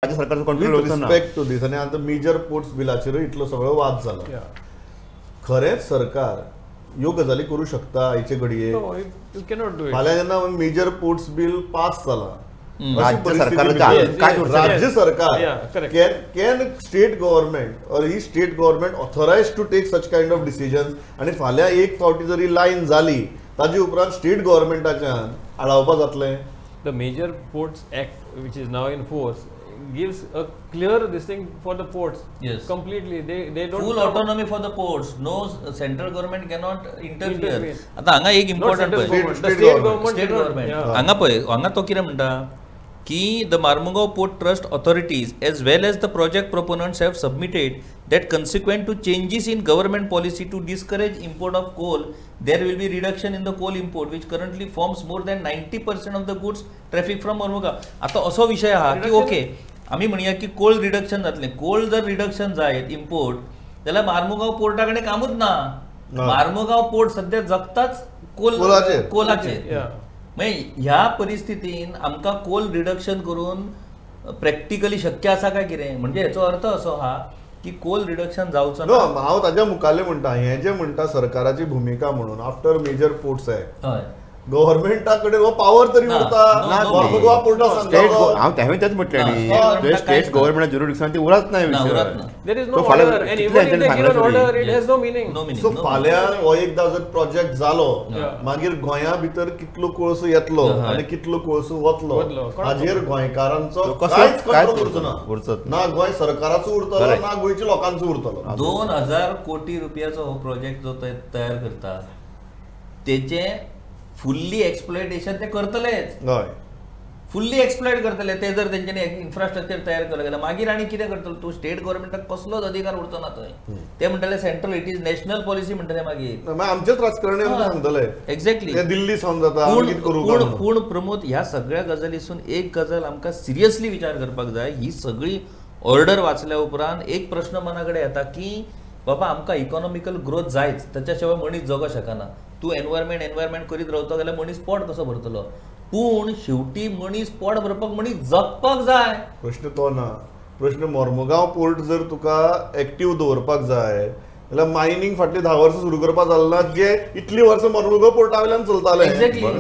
राज्य सरकारचो कंट्रोल उरचो ना. रिस्पेक्ट टू दीस आनी आतां मेजर पोर्ट्स बिलाचेरूय इतलो सगळो वाद जाला. खरेंच सरकार ह्यो गजाली करूं शकता आयचे घडये? फाल्यां जेन्ना मेजर पोर्ट्स बील पास जाला, राज्य सरकार can state government or he state government authorise to take such kind of decisions? आनी फाल्यां एक फावटी जरी लायन जाली ताजे उपरांत स्टेट गव्हर्मेंटाच्यान आडावपा जातलें? The Major Ports Act, which is now in force, gives a clear this thing for the ports. Yes. Completely. They don't full autonomy for the ports. No central government cannot interfere. आता हांगा एक important state government हांगा पळय, हांगा तो कितें म्हणटा की the Marmugao Port Trust authorities as well as the project proponents have submitted that consequent to changes in government policy to discourage import of coal, there will be reduction in the coal import which currently forms more than 90% of the goods traffic from Marmugao. आता असो विषय आहा की okay आमी म्हणया की कोल reduction जातलें, कोल जर रिडक्शन जायत इम्पोर्ट जाल्यार मार्मुगांव पोर्टा कडेन कामूच ना. मार्मुगांव पोर्ट सद्या जगताच कोलाचेर. मागीर ह्या परिस्थितीन आमकां कोल रिडक्शन करून प्रॅक्टिकली शक्य आसा काय कितें? म्हणजे हेचो अर्थ असो आहा की कोल रिडक्शन जावचो ना. हांव ताज्या मुखाल्लें म्हणटा, हें जें म्हणटा सरकाराची भुमिका म्हणून आफ्टर मेजर पोर्ट्स एक्ट गव्हर्मेंटा कडेन हो पावर तरी उरता. हांव हांवें तेंच म्हटलें न्ही, स्टेट गव्हर्मेंटा ज्युरिडिक्शन ती उरत ना. सो फाल्यां हो एकदां जर प्रोजेक्ट जालो मागीर गोंया भितर कितलो कोळसो येतलो आनी कितलो कोळसो वतलो हाजेर गोंयकारांचो कांयच कंट्रोल उरचो ना. ना गोंय सरकाराचो उरतलो ना गोंयच्या लोकांचो उरतलो. 2000 कोटी रुपयाचो हो प्रोजेक्ट जो तयार करता तेचे फुल्ली एक्सप्लॉयटेशन ते करतलेच, फुल्ली एक्सप्लॉयट करतले ते. जर तेंच्यांनी इन्फ्रास्ट्रक्चर तयार केलो जाल्यार मागीर आनी कितें करतलो तूं? स्टेट गव्हर्मेंटाक कसलोच अधिकार उरचो ना थंय. ते म्हणटले central, it is national policy म्हणटले मागीर. आमचेच राजकारणी सांगतले एक्झॅक्टली दिल्ली सावन जाता. पूण प्रमोद, ह्या सगळ्या गजालीसून एक गजाल आमकां सिरियसली विचार करपाक जाय. ही सगळी ऑर्डर वाचल्या उपरांत एक प्रश्न मना कडेन येता की बाबा आमकां इकॉनॉमिकल ग्रोथ जायच, ताच्या शिवाय मनीस जगो शकना. तूं एनवायरमेंट एनवायरमेंट करीत रावता जाल्यार मनीस पोट कसो भरतलो? पूण शेवटी मनीस पोट भरपाक मनीस जगपाक जाय. प्रश्न तो ना, प्रश्न मोर्मुगांव पोर्ट जर तुका एक्टीव दवरपाक जाय जाल्यार मायनींग फाटली 10 वर्सां सुरू करपाक जालें ना, जे इतली वर्सां मोर्मुगांव पोर्टा वयल्यान चलताले.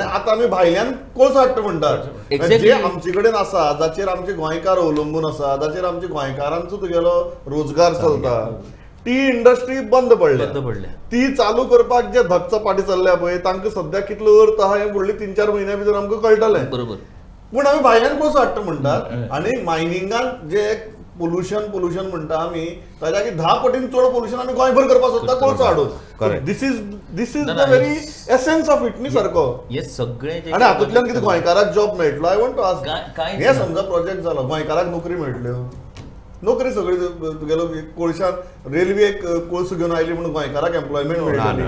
आतां आमी भायल्यान कोळसो हाडटा म्हणटात, जे आमचे कडेन आसा, जाचेर आमचे गोंयकार अवलंबून आसा, जाचेर आमच्या गोंयकारांचो तुगेलो रोजगार चलता, ती इंडस्ट्री बंद पडल्या. ती चालू करपाक जे धकचपाटी चल्ल्या पळय तांकां सद्या कितलो अर्थ आहा हें फुडले 3-4 म्हयन्या भितर आमकां कळटलें. बरोबर. पूण आमी भायल्यान कोळसो हाडटा म्हणटात आनी मायनिंगान जे पोल्युशन पोल्युशन म्हणटा आमी ताच्या 10 पटीन चड पोल्युशन आमी गोंयभर करपाक सोदता कोळसो हाडून. This is the very essence of it न्ही सारको. हे सगळें आनी हातूंतल्यान कितें गोंयकाराक जॉब मेळटलो? I want to ask. हें समजा प्रोजेक्ट जालो, गोंयकाराक नोकरी मेळटल्यो? नोकरी सगळी तुगेलो कोळशान रेल्वे कोळसो घेवन आयली म्हणून गोंयकाराक एम्प्लॉयमेंट मेळटली?